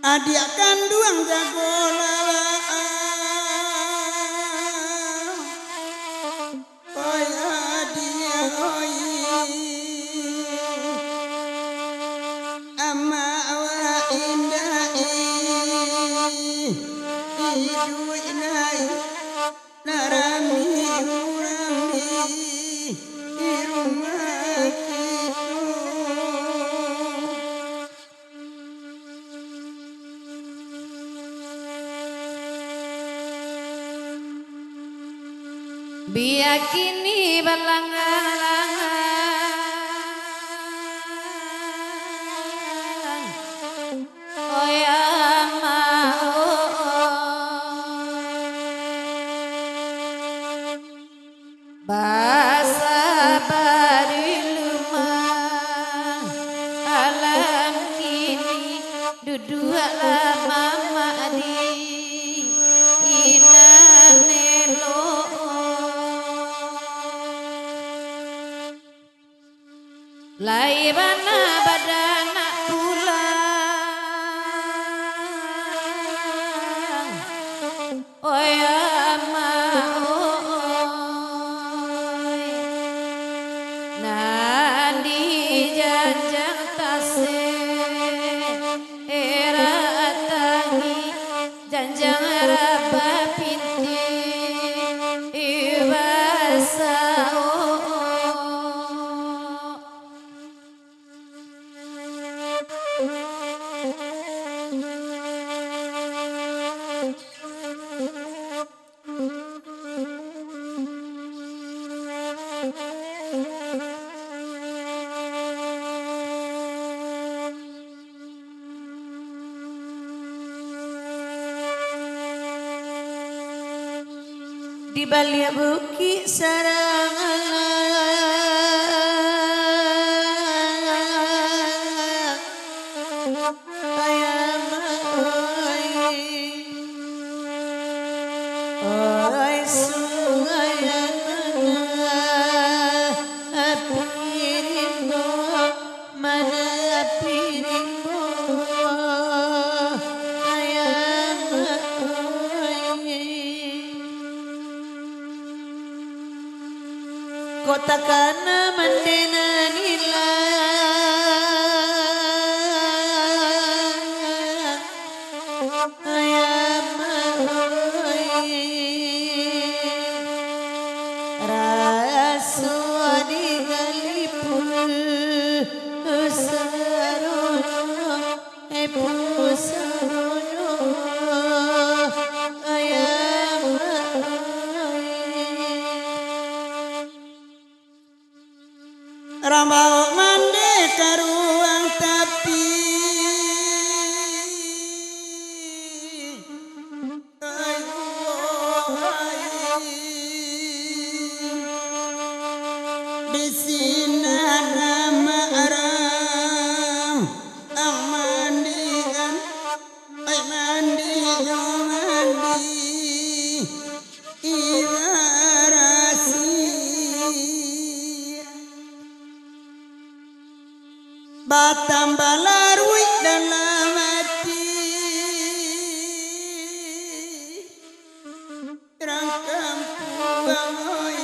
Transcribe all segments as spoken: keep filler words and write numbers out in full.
Adiak kanduang jagolah, oi adiak oi. Amak awak indak iduik lai. Lah rami urang di, di rumah kito. Bia kini balangah-langah. Oi amak, oi. Basabar dulu mah, alam kini duduaklah mamak di inan elok. Lai bana badanak pulang, oi amak, oi. Nan di janjang tasek, erat tangi, janjang rabah pinti, ibasaok. Di baliak bukik sarang anak. Oi amak, oi. Oi sungai anak, api rimbo, mana api rimbo. Oi amak, oi. Kok takana mandeh nan ilang, oi amak, oi. Raso digali pusaronyo, eh, pusaronyo, oi amak, oi. Rambau mandeh ka ruang tapi. Ai, ai. Di sinan amak rang, ang mandian, ai, mandi jo mandi. Ibarasi. Batambah laruik dalam ati. Rang kampuang oi.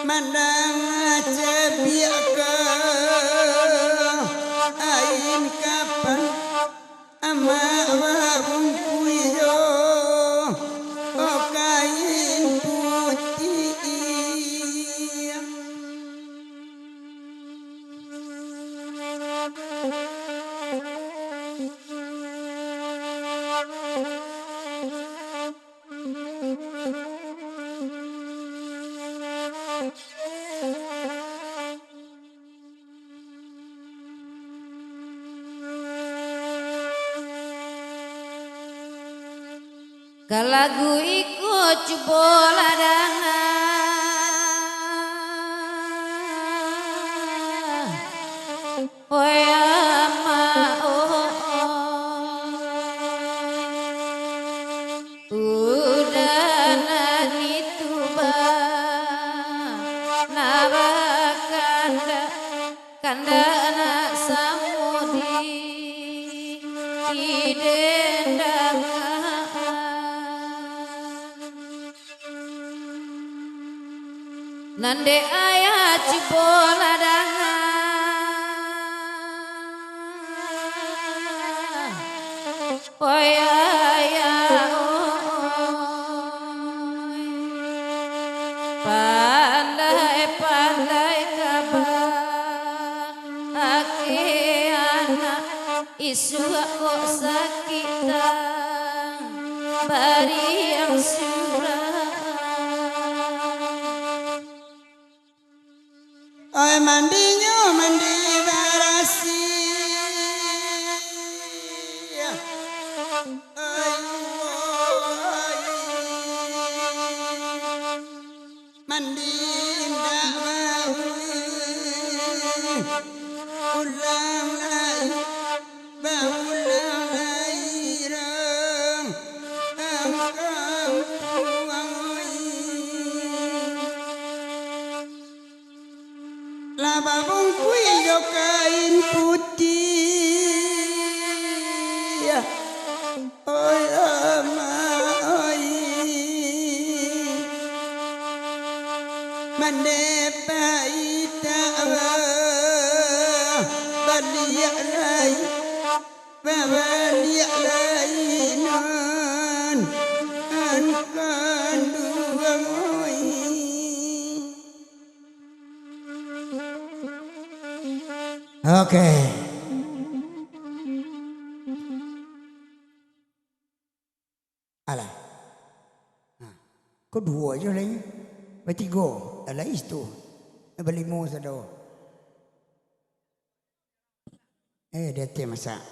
Mandanga cabiak ka ain kapan. Amak babungkuih jo kain putiah. Ka lagu iko cubolah danga. Oi amak, oi. Udah nan itu ba, na bakandak, kandak nak samut dendangan. Nan dek ayah cubo lah danga. Oi ayah, oi. Pandai-pandai kaba ake anak, isuak kok sakik tang bariang surang. Ai mandinyo mandi barasiah. Ai, ai. Mandi indak bau ulang lai, baulang lai rang angkang puang oi. Lah babungkuih jo kain putiah. Oi, ama, oi. Mandepai tak baliak lai, babaliak lai nan, nan kanduang, oi. Oke. Alah. Nah, ko duo ajo lai. Batigo. Alah, itu. Balimo sado. Eh, dia teh masak.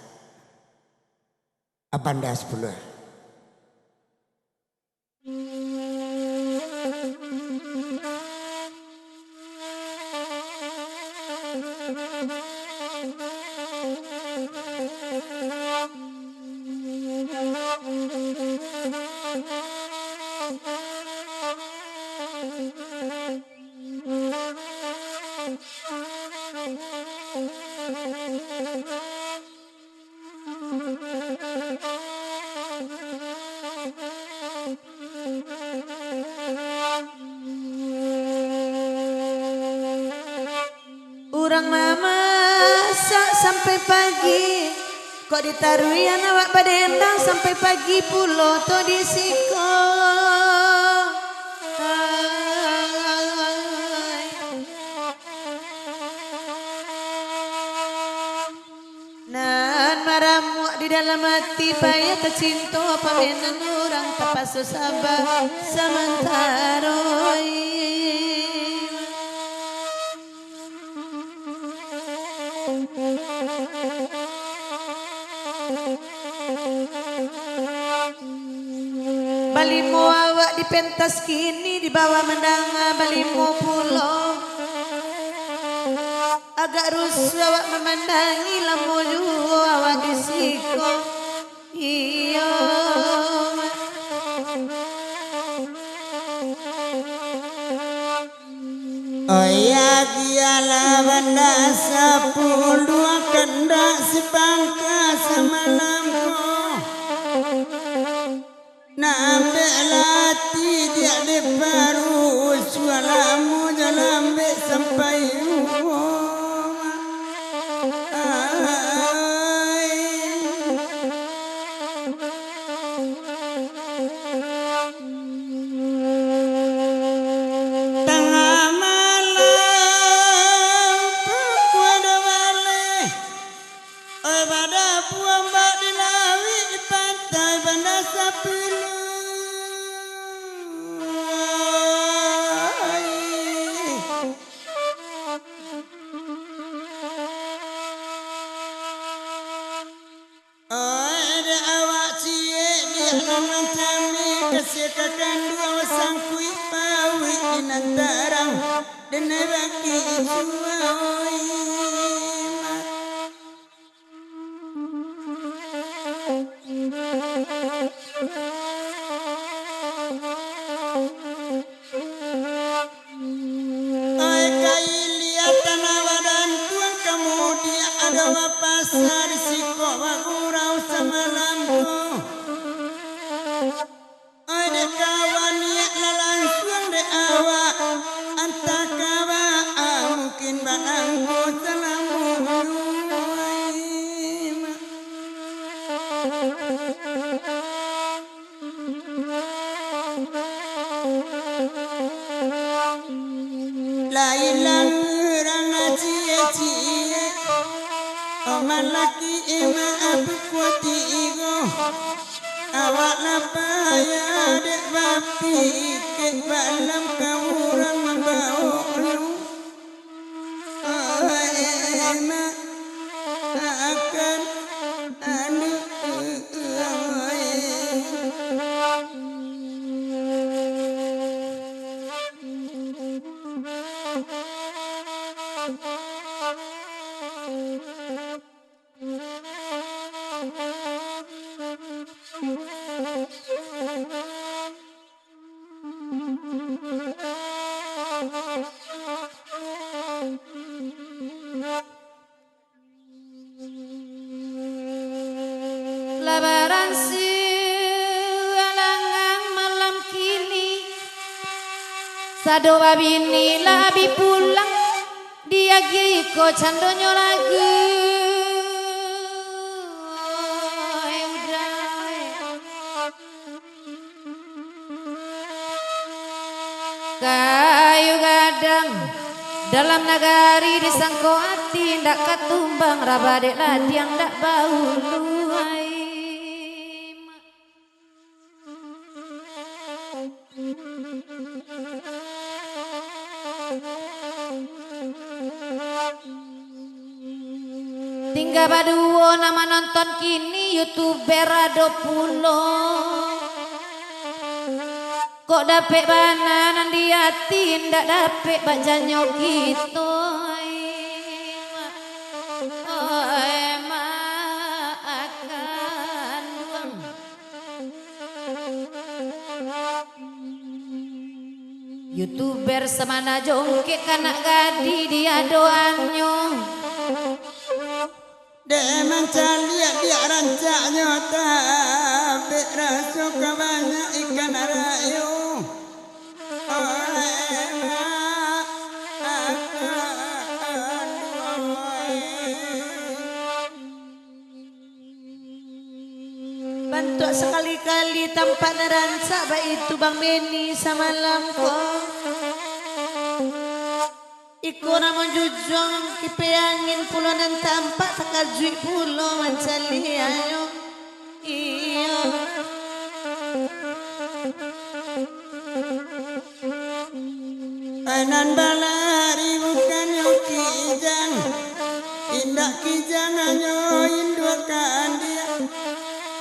Abanda sapuluah. Urang mamasak sampai pagi, kok ditaruian awak badendang sampai pagi pulo to di siko. Ai. Nan maramuak di dalam ati, payah tacinto, pamenan urang tapaso saba samantaro. Balimo awak di pentas kini, di bawah mandanga balimo pulo. Agak rusuah awak mamandangi, lamo juo awak di siko. Iyo. Oi, agiahlah banda sapuluah, kandak sipangka samalam ko. Nak ambek lati diak diparusuah, lamo jo lah ambek sampai umua. Ai. Tangah malam pukua duo baleh. Oi, badabuah ombak di lauik, di pantai Banda Sapuluah. Oi, dek awak ciek, dek nan mancamik, kasiah ka kanduang, sangkuik pauik di nan tarang, denai bangkik jua, oi, mak. Ai, ka ilia tanah badantuang, kamudiak ado bapasa, di siko bagurau samalam, Lai lah urang ciek-ciek, omalaki maaf kuatik igo. Awak lah payah dek bapikek, balam ka urang mambaok lu. Ai, mak, akan anu. Lah baransi alangan malam kini, sado babini lah bi pulang, diagiah iko candonyo lagu. Oi, udah. Kayu gadang dalam nagari disangko ati, ndak ka tumbang, rabah dek ladiang ndak baulu ai. Tingga baduo nan manonton kini, youtuber ado pulo. Kok dapek bana nan di ati, indak dapek bak janyo kito. Oi, mak, akan duang. Youtuber samana jongkek kanak gadih di adoannyo. Dek mancaliak biak rancaknyo, tabek raso ka banyak ikan arayo. Oi, mak, akan duang. Bantuak sakali-kali tampak nan rancak baitu, Bang Beni, samalam ko. Iko nan manjujuang kipek angin pulo nan tampak takajuik pulo mancaliaknyo. Iyo. Ai nan balari bukannyo kijang, indak kijang hanyo induak kandiak.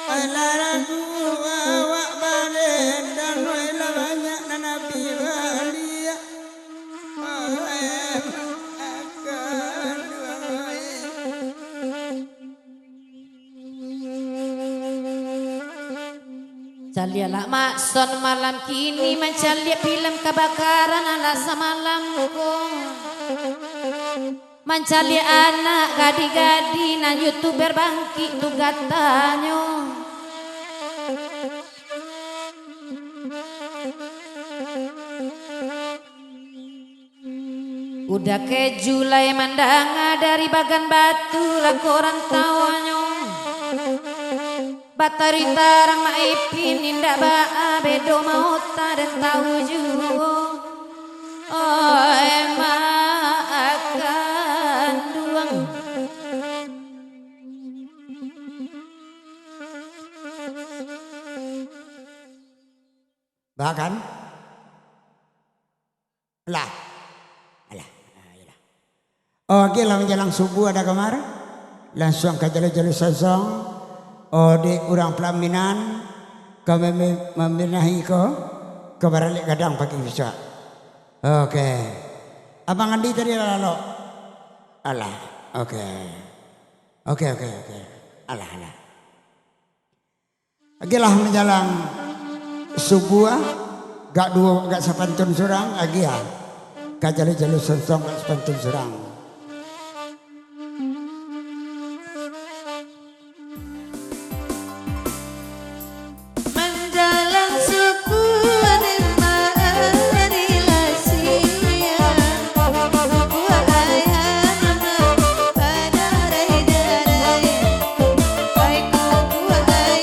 Ai lah ragu awak balendang, ai lah banyak nan abih baliak. Ai akan duai. Caliaklah Mak Son malam kini mancaliak film kabakaran alah samalam ko. Mancaliak anak gadih-gadih nan youtuber bangkik tu gatanyo. Udah keju lai mandanga dari bagan batu lah koran tawanyo. Bataruih tarang Mak Ipin indak baa bedo maota den tahu juo. Oi, mak akan duang. Bahkan lah. Alah. Ah, iyolah. Oke, lah manjalang subuh ada kamar. Langsuang ka jalur-jalur sosong. Oh, di urang pelaminan ka mem-, mambinahi ko ka baralek gadang pagi bisuak. Oke. Abang Andi tadi lah lalok. Alah. Oke. Oke, oke, oke. Alah, alah. Agiah lah manjalang subuah, gak duo, gak sapantun surang, agiah. Ka jalur-jalur sosong, gak sapantun surang. Manjalang subuah, nirmah ari lah siang. Subuah ayah, nirmah pada rai-darai. Ai kuku ai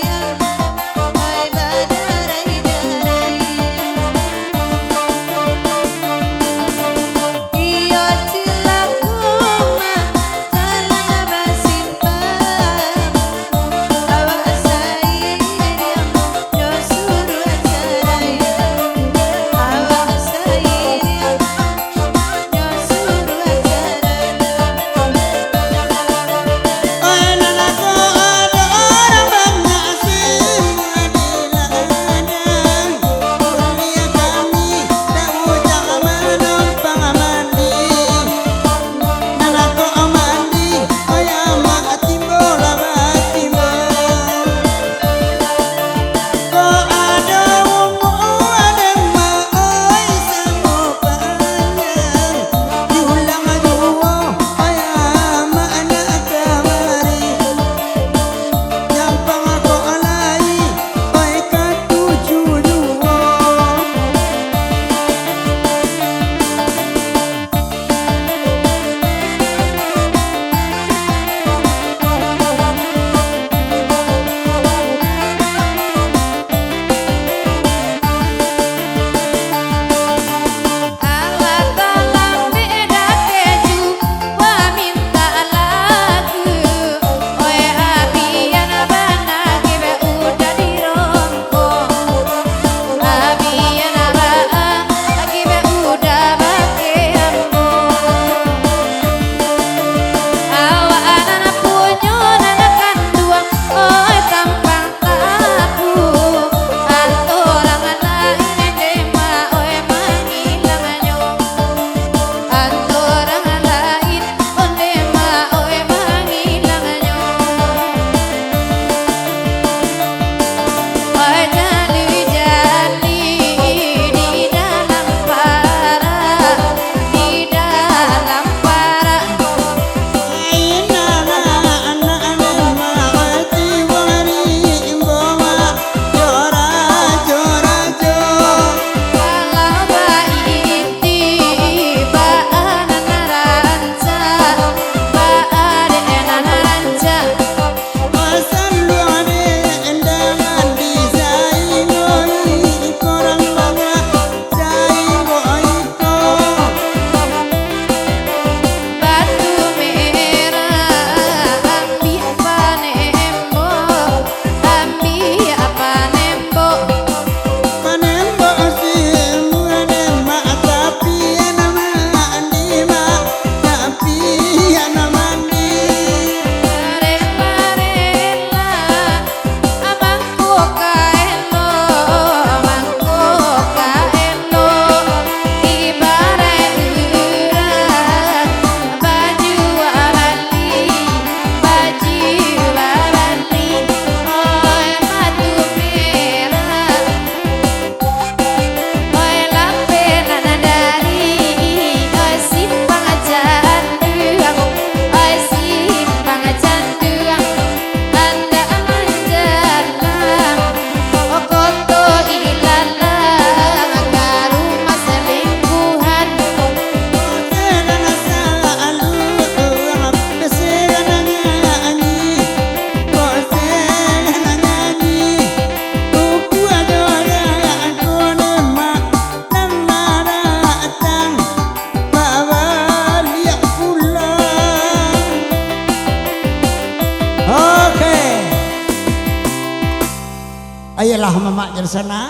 Ayolah mamak jo dunsanak.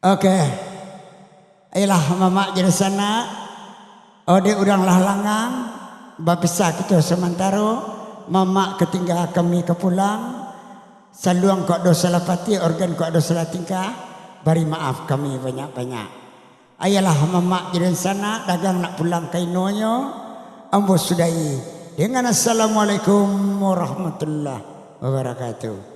Oke. Ayolah mamak jo dunsanak. Odeh urang lah langang, bapisah kito samantaro. Mamak ka tingga, kami ka pulang. Saluang kok do salah patih, organ kok do salah tingkah, bari maaf kami banyak-banyak. Ayolah mamak jo dunsanak, dagang nak pulang ka inonyo. Ambo sudahi dengan assalamualaikum warahmatullahi wabarakatuh.